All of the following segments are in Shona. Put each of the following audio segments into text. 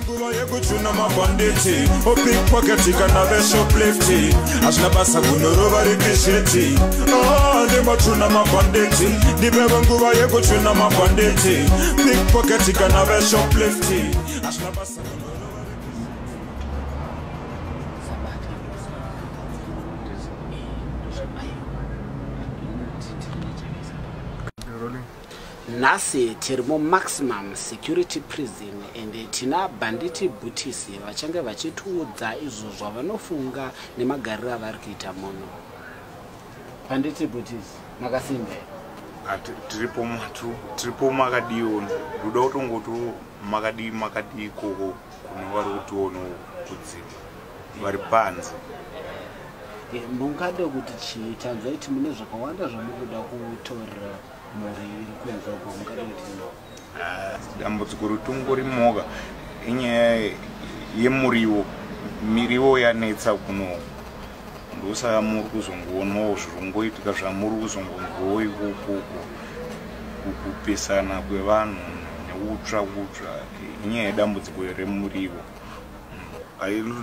Nguva yekuchuna mabhanditi, opickpocket kana veshoplifti, hazvina basa kunorova rikisheti. Ah, ndimbochuna mabhanditi, ndipevo nguva yekuchuna mabhanditi, pickpocket kana veshoplifti, hazvina basa kunorova. Nhasi tiri muMaximum Security Prison and tina Bhanditi Bhutisi vachange vachitiudza izvo zvavanofunga nemagariro avari kuita muno. Bhanditi Bhutisi, makasimba here? Tiripo matu, tiripo. Makadiwo? Ndoda kutongoti makadii, makadii ikoko kune vari kutionawo kudzimba vari panze. Mungade kuti chii? Tanzwa kuti mune zvakawanda zvamukuda kutaurira mhuri iri kunze uko. Mungade kuti? Dambudziko ritongori moga inyaya yemuriwo. Miriwo yanetsa kuno, ndosaka muri kuzongoonawo zviri kungoitika zvamuri kuzongonzwawo ikokoko, kupesana kwevanhu nekutsva kutsva, inyaya yedambudziko remuriwo.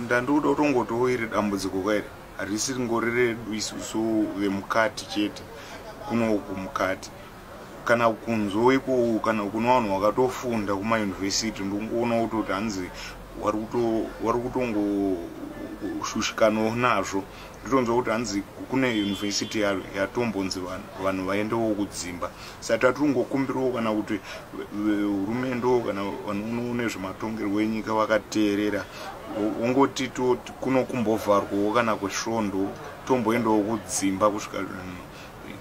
Ndandikuda kutongotiwo iri dambudziko kairi harisi ringori redu isusu vemukati chete kunoku mukati kana kunze ikoko, kana kune vanhu vakatofunda kumayunivhesiti. Ndikungoona kutoti hanzi vari kutongoshushikanawo nazvo. Nditonzwa kuti hanzi kune yunivhesiti yatombonzi vanhu vaendewo kudzimba. Saka tatingokumbirawo kana kuti hurumendewo kana vanoonawo nezvematongerwo enyika vakateerera, ongoti kuno kumbovharwawo kana kwesvondo, tomboendawo kudzimba kusvika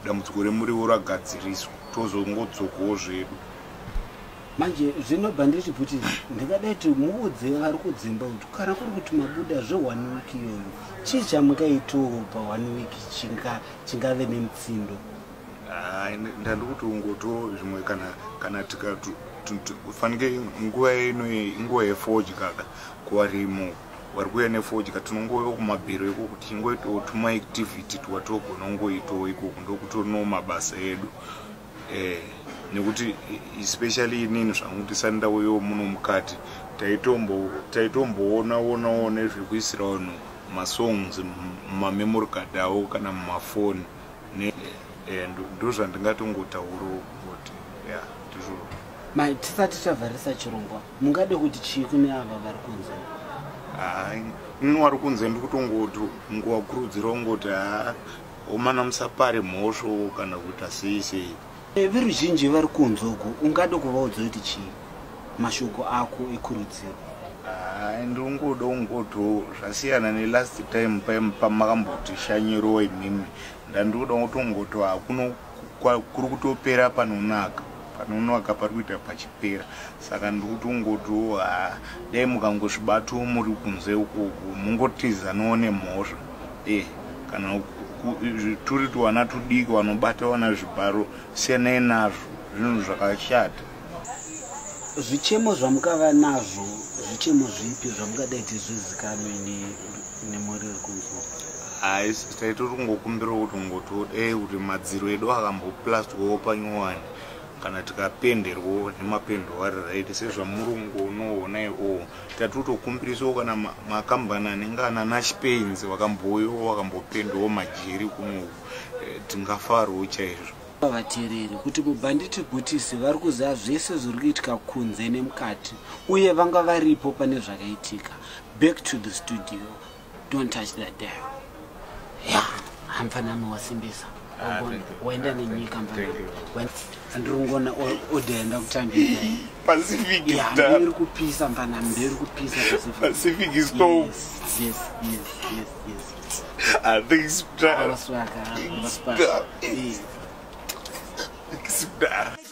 dambudziko remuriwo ragadziriswa, tozongodzokawo zvedu. Manje zvino, Bhanditi Bhutisi, ndingadai kuti muudze vari kudzimba kuti kana kuri kuti mabuda zve1 week iyoyo, chii chamungaitawo pa1 week chingave nemutsindo? Ndandikuti ungoto zvimwe kana tikafanike nguva ino, inguva yefodya ka, kuvarimo vari kuuya nefodya, tinongouya kumabhero ikoko tichingoitawo tumaactivity twatogona kungoitawo ikoko, ndokutonowo mabasa edu, nekuti especially inini zvangu ndisati ndauyawo muno mukati, taitomboona onawo nezvekuisira vanhu masongs mumamemory card avo kana mumafoni. Ndo zvandingatongotaurawo kuti ya, ndizvo. Ma tisati tavharisa chirongwa, mungade kuti chii kune ava vari kunze? Ini wari kunze ndikutongoti ngovakurudzira kungoti haa, omana, musapare mhosvo kana kuita sei sei. Veruzhinji vari kunze uku, ungade kuvaudza kuti chii, mashoko ako ekurudziro? Ndingoda kungoti zvasiyana nelast time pamakambotishanyirawo imimi. Ndandikuda kutongoti hakuno kuri kutopera panonaka, panonaka pari kuita pachipera. Saka ndikutongotiwo ha, dai mukangozvibatawo muri kunze ukoko, mungotizanawo nemhosva, kana turi tuvana tudiki vanobata vana zvibharo, siyanai nazvo, zvinhu zvakashata. Zvichemo zvamukava nazvo, zvichemo zvipi zvamungadai tizvizikanwe nemhuri iri kunze? Hai, taitori kungokumbirawo kuti ngoti dai kuti madziro edu akamboplastwawo panyowani kana tikapenderwawo nemapendo ari right sezvamurungu unoona iwo. Tatotokumbirisawo kana makambani anenge ana Nash Paints vakambouyawo vakambopendawo majeri kunoku, tingafarawo chaizvo. Vateereri kuti muBhanditi Bhutisi vari kuziva zvese zviri kuitika kunze nemukati, uye vanga varipo pane zvakaitika. Back to the studio. Don't touch that dial. Ya, hamfanami wasimbisa. Ah, Wagona. Thank you. Waenda Ah, thank nenyika. you. Mfanami. Thank you. Andiri kungoona order yandakutambira. Pacific. Ya, mberi kupisa, mfanami, mberi kupisa, Pacific. Pacific is top. Yes. Ah, thanks. Avaswaka, avaswaka. Yes. Thanks.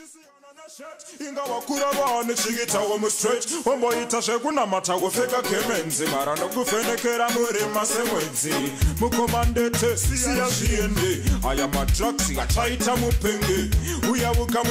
Inga wakura vanechiitawo mustraight, womboita zvekunamata, kupfeka gemenzi, mara nokufenekera murima semwedzi. Mukomandete, siya zviende, aya madrugs achaita mupenge uyauka.